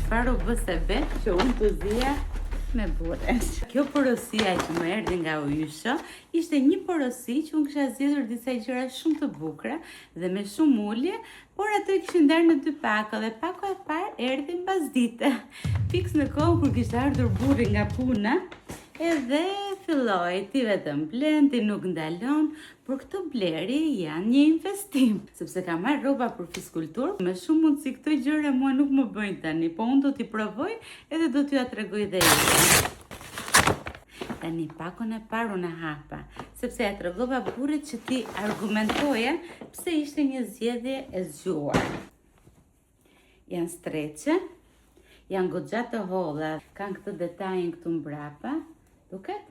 Çfarë u bë sebep që unë të zija me burrin. Kjo porosia që më erdhi nga Oysho, ishte një porosi që unë kisha zgjedhur disa gjëra shumë të bukura dhe me shumë ulje, por ato i kishin ndarë në dy pako dhe pako e parë erdhi mbas dite. Fiks në kohën kur kishte ardhur burri nga puna, edhe filloi, ti vetëm blen, ti nuk ndalon, por këto blerje janë një investim, sepse kam marrë rroba për fiskulturë, me shumë mundësi këto gjëra mua nuk më bëjnë tani, po unë do t'i provoj edhe do t'ju tregoj dhe ju. Tani pakon e parë unë e hapa, sepse ja tregova burrit që ti argumentoja pse ishte një zgjedhje e zgjuar. Janë streçe, janë goxha të holla, kanë këtë detajin këtu mbrapa, duket?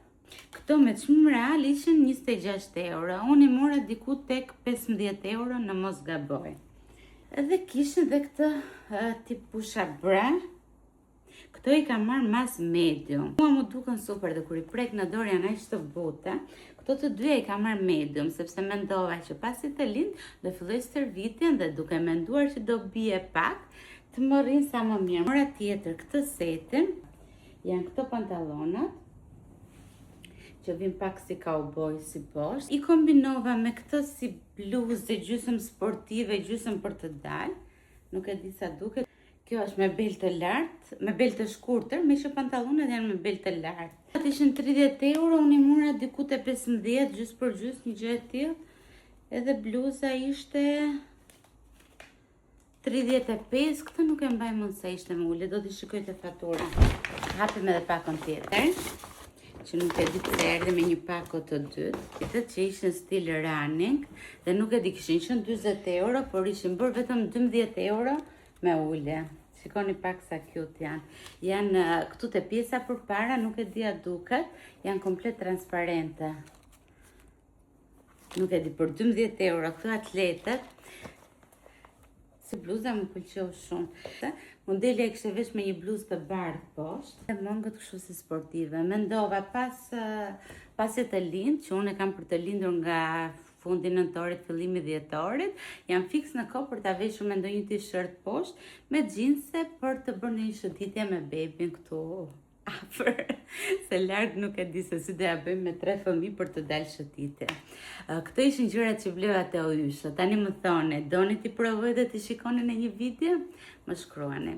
Këto me çmim real ishin 26 euro, unë i mora diku tek 15 euro në mos gaboj. Edhe kishin dhe këtë uh, tip push-up bra, Këto i kam marrë mas medium. Mua më duken super dhe kur i prek në dorë janë aq të buta. Këto të dyja i kam marrë medium sepse mendova që pasi të lind do filloj stërvitjen dhe duke menduar që do bie pak, të më rrinë sa më mirë. Mora tjetër këtë setin, janë këto pantallonat që vin pak si cowboy si poshtë. I kombinova me këtë si bluzë gjysëm sportive, gjysëm për të dalë. Nuk e di sa duket. Kjo është me bel të lartë, me bel të shkurtër, me që pantallonat janë me bel të lartë. Ato ishin 30 euro, unë i mora diku te 15, gjys për gjys, një gjë e tillë. Edhe bluza ishte 35, këtë nuk e mbaj mend sa ishte me ulje, do t'i shikoj te fatura. Hapim edhe pakon tjetër, që nuk e di pse erdhi me një pako të dytë. Këtë që ishin stil running dhe nuk e di kishin qenë 40 euro, por ishin bërë vetëm 12 euro me ulje. Shikoni pak sa cute janë. Janë eh, këtu te pjesa përpara, nuk e di a duket, janë komplet transparente. Nuk e di, për 12 euro këto atletet, si bluza më pëlqeu shumë. Modeli e kishte vesh me një bluzë të bardhë poshtë, dhe mëngët kështu si sportive. Mendova pas eh, pasi të lind, që unë e kam për të lindur nga fundi nëntorit, fillimi dhjetorit, jam fiks në kohë për ta veshur me ndonjë t-shirt poshtë, me xhinse për të bërë një shëtitje me bebin këtu afër, se larg nuk e di se si do ja bëjmë me tre fëmijë për të dalë shëtitje. Ë, Këto ishin gjërat që bleva te Oysho. Tani më thoni, doni t'i provoj dhe t'i shikoni në një video? Më shkruani.